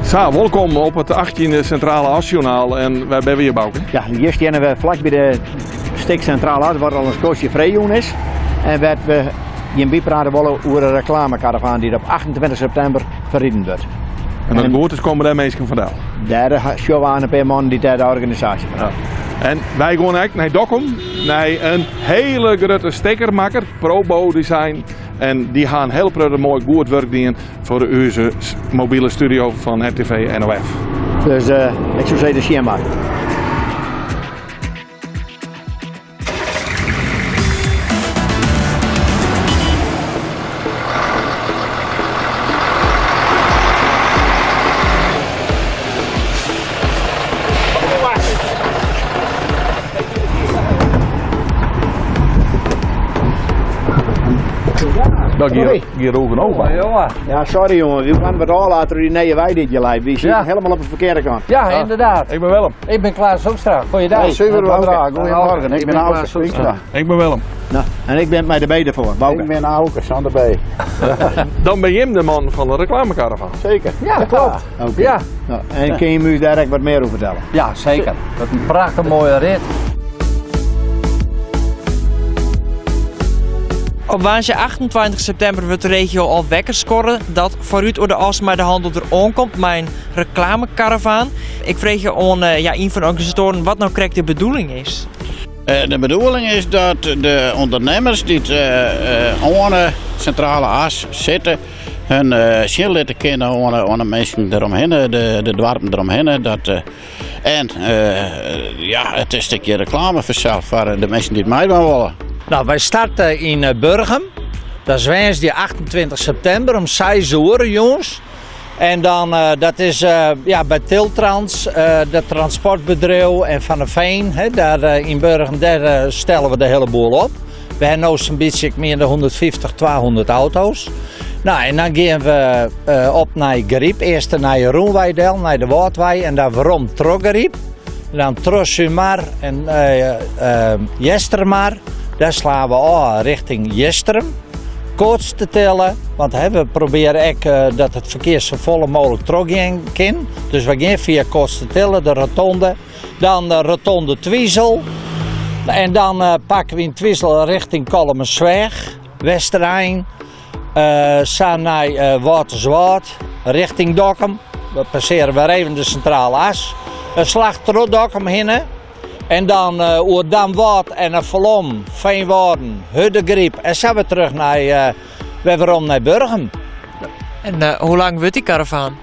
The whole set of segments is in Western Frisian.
Sa, wolkom op it 18e Sintrale Asjoernaal en wêr binne we hjir, Bauke? Ja, hjir steane we flak by de stik Sintrale As, wat al in skoftje frijjûn is. En wêr't we jim byprate wolle oer de reklamekaravaan dy't op 28 septimber ferriden wurdt. En as it goed is komme dêr minsken fan del? Dêr sjogge we aan in pear mannen dy't dêr de organisaasje fan hawwe. En wy gean ek nei Dokkum, nei in hele grutte stickermakker, Probo Design. En dy ha in hiel protte moai goed wurk dien foar ús mobile studio fan RTV NOF. Dus ik soe sizze, sjen mar. Dat gie roegen over. Ja, sorry jongen, we kwamen wat ôflaat troch dy nije wei dy't hjir leit. Wy sieten helemaal op de ferkearde kant. Ja, inderdaad. Ik ben Willem. Ik ben Klaas Hoekstra. Goeiedag. Hey, Suver wat raar. Goedemorgen, ik ben Auke Hoekstra. Ik ben Willem. Nou, en ik ben mei de B derfoar, Bauke. Ik ben Auke, Sander B. Dan ben jim de man fan de reklamekaravaan. Zeker. Ja, klopt. Oké. Ja. Nou, en kin je ús dêr ek wat mear oer fertelle? Ja, zeker. Dat is een prachtig mooie rit. Op woansdei 28 septimber wurdt de regio al wekker skorre dat Foarút oer de As mei de Handel der oankomt mei in reklamekaravaan. Ik freegje oan ja, ien fan de organisatoaren wat no krekt de bedoeling is. De bedoeling is dat de ûndernimmers dy't oan de Sintrale As sitte, hun sjen litte kinne oan de minsken deromhinne, de doarpen deromhinne. Dat, en ja, it is in stikje reklame fansels foar de minsken dy't meidwaan wolle. Nou, wy starte yn Burgum. Dat is woansdei 28 septimber om 6 oere jûns. En dan, dat is ja, by Tiltrans, dat transportbedriuw en Van der Veen, hè, dêr yn Burgum, dêr stelle we de hiele boel op. We hawwe no sa'n bytsje, ik mien de 150, 200 auto's. Nou, en dan gean we op nei Garyp. Earst nei de rûnwei del, nei de Wâldwei en dan werom troch Garyp. Dan troch Sumar en Eastermar. Dêr slaan we ôf rjochting Jistrum. Koatstertille, want we probearje ek dat it ferkear sa folle mooglik trochgean kin. Dus we gean fia Koatstertille, de rotonde, dan de rotonde Twizel. En dan pakke we yn Twizel rjochting Kollumersweach, Westerein, sa nei Wâlterswâld, rjochting Dokkum. We passearje wer even de Sintrale As. In slach troch Dokkum hinne. En dan oer Damwâld en in Falom, Feanwâlden, Hurdegaryp en sa wer terug nei, wer werom nei Burgum. En hoe lang wurdt dy karavaan?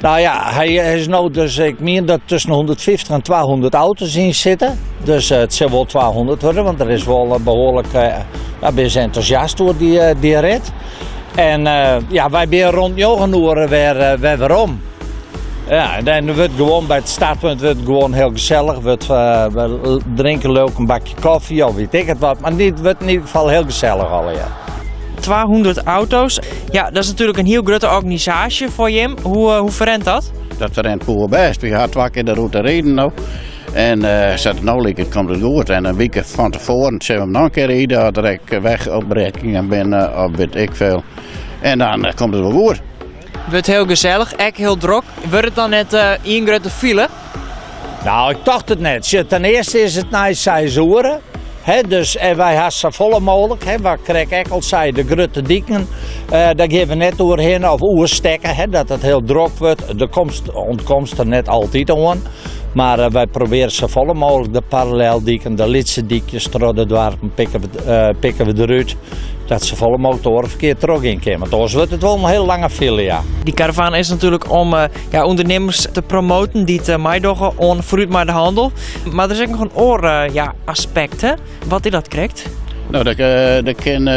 Nou ja, hy is no dus, ik mien dat tusken 150 en 200 auto's yn sitte. Dus it sil wol 200 wurde, want der is wol behoarlik, ja, binne se entûsjast oer dy, dy rit. En ja, wy binne rûn njoggen oere wer, wer werom. Ja, en dan wurdt gewoan by it startpunt wurdt gewoan hiel gesellich. Wurdt, we drinke leuk in bakje kofje of weet ik it wat. Mar it wurdt yn ieder gefal hiel gesellich allegear. 200 auto's. Ja, dat is natuerlik in hiel grutte organisaasje foar jim. Hoe, hoe ferrint dat? Dat ferrint poerbêst. Wy ha twa kear de rûte riden no. En sa't it no liket komt it goed. En in wike fan tefoaren sille we him noch in kear ride as der ek wegopbrekkingen binne of wit ik veel. En dan komt it wol goed. Wurdt hiel gesellich, ek hiel drok. Wurdt it dan net ien grutte file? Nou, ik tocht it net. Sjoch, ten earste is it nei seis oere. Hè, dus, en wy ha safolle mooglik, hè, wat krekt ek al sei, de grutte diken, dêr gean we net oerhinne of oerstekke, hè, dat it hiel drok wurdt. Der komst, ûntkomst der net altyd oan. Mar wy probearje safolle mooglik de paralleldiken, de lytse dykjes troch de doarpen pikke we, pikke we derút. Dat safolle mooglik it oare ferkear trochgean kin. Want oars wurdt it wol in hiel lange file, ja. Dy karavaan is natuerlik om ja, ûndernimmers te promoten dy't meidogge oan Foarút mei de Handel. Mar der is ek noch in oar ja, aspekt, hè? Wat is dat krekt? No, der kinne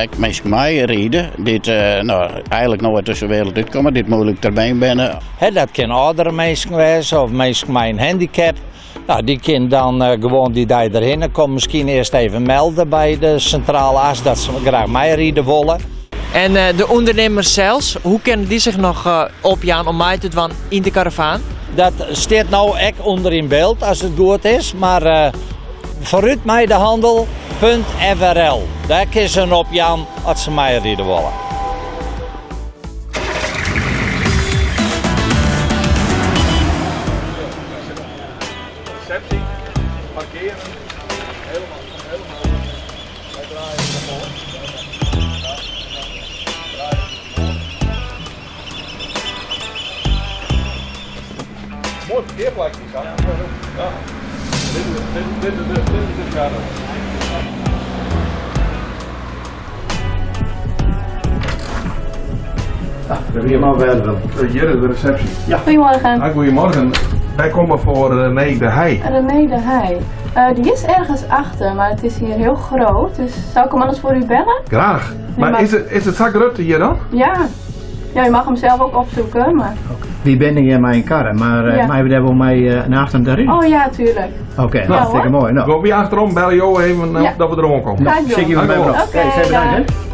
ek minsken meiride dy't no, eigenlik noait dizze wereld útkomme, dy't moeilik ter been binne. Hè, dat kin âldere minsken wêze of minsken mei in handicap. Nou, dy kin dan gewoan dy dei derhinne komme. Miskien earst even melde by de Sintrale As dat se graach meiride wolle. En de ûndernimmers sels, hoe kinne dy sich noch opjaan om mei te dwaan yn de karavaan? Dat stiet no ek ûnder yn byld as it goed is, mar foarút mei de handel punt frl. Dêr kinne se in opjaan as se meiride wolle. Resepsje, parkearen, helemaal, helemaal. Wij draaien omhoog. Mooi parkeerplekje, ja. Ja. Dit, dit, dit, dit, dit is de verder. Hier is de receptie. Ja. Goedemorgen. Ah, goedemorgen. Wij komen voor René de Heij. René de Heij. Die is ergens achter, maar het is hier heel groot. Dus zou ik hem anders voor u bellen? Graag. Maar mag- is het zak Rutte hier dan? Ja. Ja, u mag hem zelf ook opzoeken, maar... Wie ben ik in mijn kar, maar Ja. maar we daar wel mee naar achteren daarin. Oh ja, tuurlijk. Oké, Ja, hartstikke hoor. mooi. Nou, Go wie achterom, bel jou even Ja. dat we er komen. Ga ik doen. zie ik je Dank u bij wel. me nog. Oké, Hey, zij bedankt, dag. hè.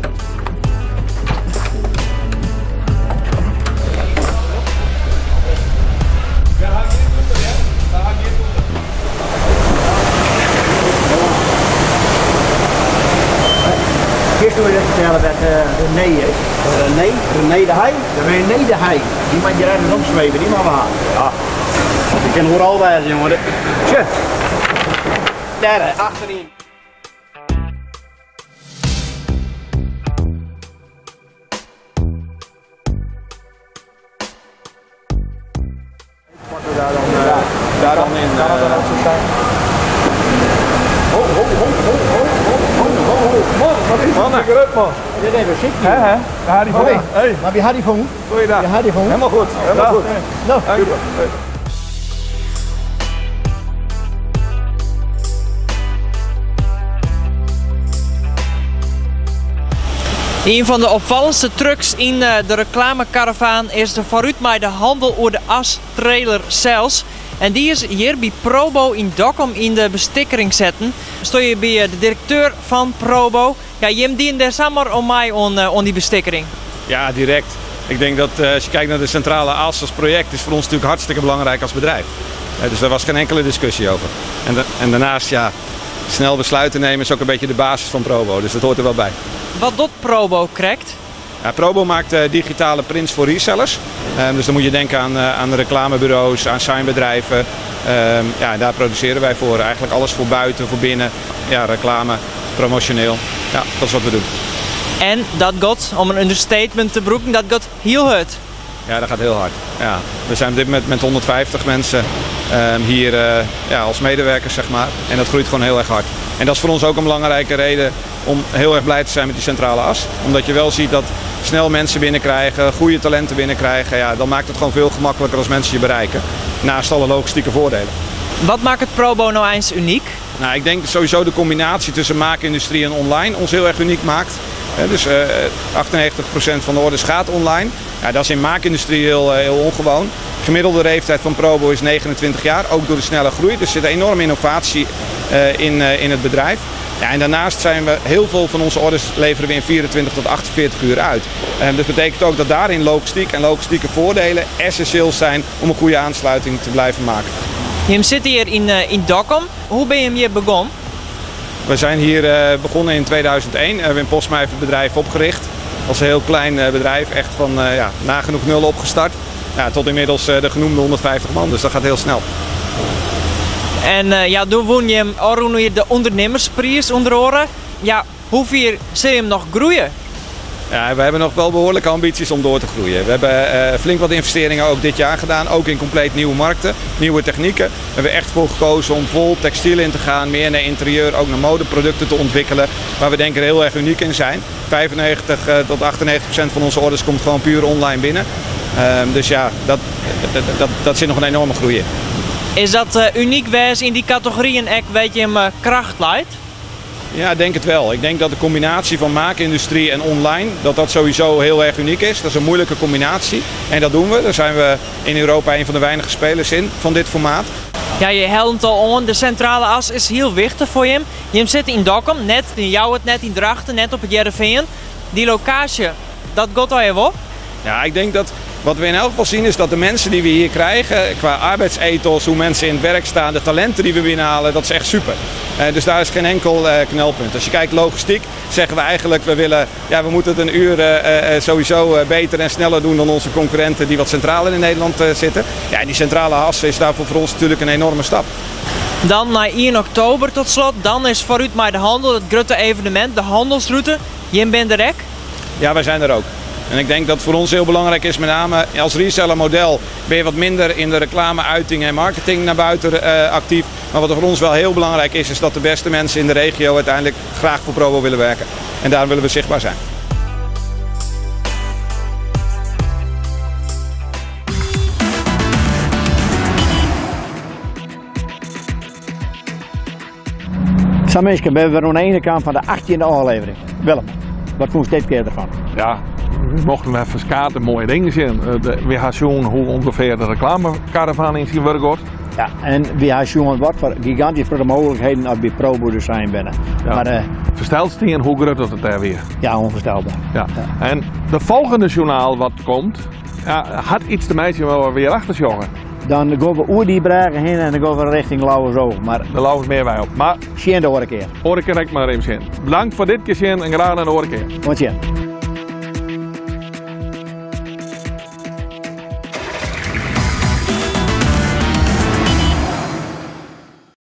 Eerst wil je even vertellen wat René is. René, René de Heij. René de Heij. Die man die rijdt omzweven, die mag we halen. Ja, ik ken hoor al wijzen, jongen. Tje. Daar, hè, achterin. Daar dan, daar dan in. Kan het dan ook zo zijn? Ho, ho, ho, ho, ho, ho, ho, ho, ho. Man, wat is dit? Rut, man. Dit even ziek. Hè, hè? Daar had hij van. Hey, Maar wie had die van? goeiedag. Wie had die van? Helemaal goed, helemaal goed. Nou, Dank u. Hey. Een van de opvallendste trucks in de reclamekaravaan is de vooruit met de handel over de as trailer zelfs. En die is hier bij Probo in Dokkum in de bestikkering zetten. Sto je bij de directeur van Probo. Ja, Jim dient daar samen om mij on die bestikkering. Ja, direct. Ik denk dat als je kijkt naar de centrale as als project, is voor ons natuurlijk hartstikke belangrijk als bedrijf. Dus daar was geen enkele discussie over. En daarnaast, ja, snel besluiten nemen is ook een beetje de basis van Probo. Dus dat hoort er wel bij. Wat doet Probo correct? Ja, Probo maakt digitale prints voor resellers. Dus dan moet je denken aan reclamebureaus, aan signbedrijven. En daar produceren wij voor. Eigenlijk alles voor buiten, voor binnen. Ja, reclame, promotioneel. Ja, dat is wat we doen. En dat gaat, om een understatement te broeken, dat gaat heel hard. Ja, dat gaat heel hard. Ja, we zijn op dit moment met 150 mensen hier als medewerkers. En dat groeit gewoon heel erg hard. En dat is voor ons ook een belangrijke reden om heel erg blij te zijn met die centrale as. Omdat je wel ziet dat snel mensen binnenkrijgen, goede talenten binnenkrijgen. Ja, dan maakt het gewoon veel gemakkelijker als mensen je bereiken. Naast alle logistieke voordelen. Wat maakt het Probo nou eens uniek? Ik denk sowieso de combinatie tussen maakindustrie en online ons heel erg uniek maakt. Dus 98% van de orders gaat online. Ja, dat is in maakindustrie heel ongewoon. Gemiddelde leeftijd van Probo is 29 jaar, ook door de snelle groei. Dus er zit een enorme innovatie in het bedrijf. Ja, en daarnaast zijn we heel veel van onze orders leveren we in 24 tot 48 uur uit. Dat betekent ook dat daarin logistiek en logistieke voordelen essentieel zijn om een goede aansluiting te blijven maken. Je zit hier in Dokkum. Hoe ben je hier begonnen? We zijn hier begonnen in 2001. We hebben in Postma het bedrijf opgericht. Als een heel klein bedrijf, echt van nagenoeg nul opgestart. Ja, tot inmiddels de genoemde 150 man, dus dat gaat heel snel. En toen won je hem, al je de ondernemersprijs onder oren. Ja, hoe ver zie je hem nog groeien? Ja, we hebben nog wel behoorlijke ambities om door te groeien. We hebben flink wat investeringen ook dit jaar gedaan, ook in compleet nieuwe markten, nieuwe technieken. We hebben echt voor gekozen om vol textiel in te gaan, meer naar interieur, ook naar modeproducten te ontwikkelen, waar we denk ik heel erg uniek in zijn. 95 tot 98% van onze orders komt gewoon puur online binnen. Dus dat zit nog een enorme groei in. Is dat uniek wijs in die categorie en ek weet je hem kracht leidt? Ja, ik denk het wel. Ik denk dat de combinatie van maakindustrie en online, dat dat sowieso heel erg uniek is. Dat is een moeilijke combinatie en dat doen we. Daar zijn we in Europa een van de weinige spelers in van dit formaat. Ja, je helpt al aan. De centrale as is heel wichtig voor je. Je zit in Dokkum, net in Jouwert, net in Drachten, net op het Hearrenfean. Die locatie, dat gaat al even op. Ja, ik denk dat wat we in elk geval zien is dat de mensen die we hier krijgen, qua arbeidsethos, hoe mensen in het werk staan, de talenten die we binnenhalen, dat is echt super. Dus daar is geen enkel knelpunt. Als je kijkt logistiek, zeggen we eigenlijk, we moeten het een uur sowieso beter en sneller doen dan onze concurrenten die wat centraler in Nederland zitten. Ja, en die centrale as is daarvoor voor ons natuurlijk een enorme stap. Dan nei 1 oktober tot slot, dan is Foarút mei de Handel it grutte evenemint, de hannelsrûte. Jim binne der ek? Ja, wij zijn er ook. En ik denk dat voor ons heel belangrijk is, met name als reseller model ben je wat minder in de reclame, uiting en marketing naar buiten actief. Maar wat voor ons wel heel belangrijk is, is dat de beste mensen in de regio uiteindelijk graag voor Probo willen werken. En daarom willen we zichtbaar zijn. Sa minsken, binne we wer oan de ene kant fan de achttjinde ôflevering. Willem, wat fûnst dit kear derfan? Ja, we mochten wer ferskate moaie dingen sjen. We ha sjoen hoe ûngefear de reklamekaravaan yn syn wurk giet. Ja, en we ha sjoen wat foar gigantysk protte mooglikheden as by Probo Design binne. Ja. Maar Fersteld stien hoe grut dat it dêr wie. Ja, ûnfoarstelber. Ja. En de folgjende sjoernaal wat komt, ja, hat iets te meitsjen wêr we wer achter sjogge. Dan gean we oer dy brêge hinne en dan gean we richting Lauwersoog. Mar De Lauwersmeerwei op. Mar sjen de oare kear. Oare kear ek mar even sjen. Bedankt foar dit kear sjen en graach nei de oare kear. Oant sjen.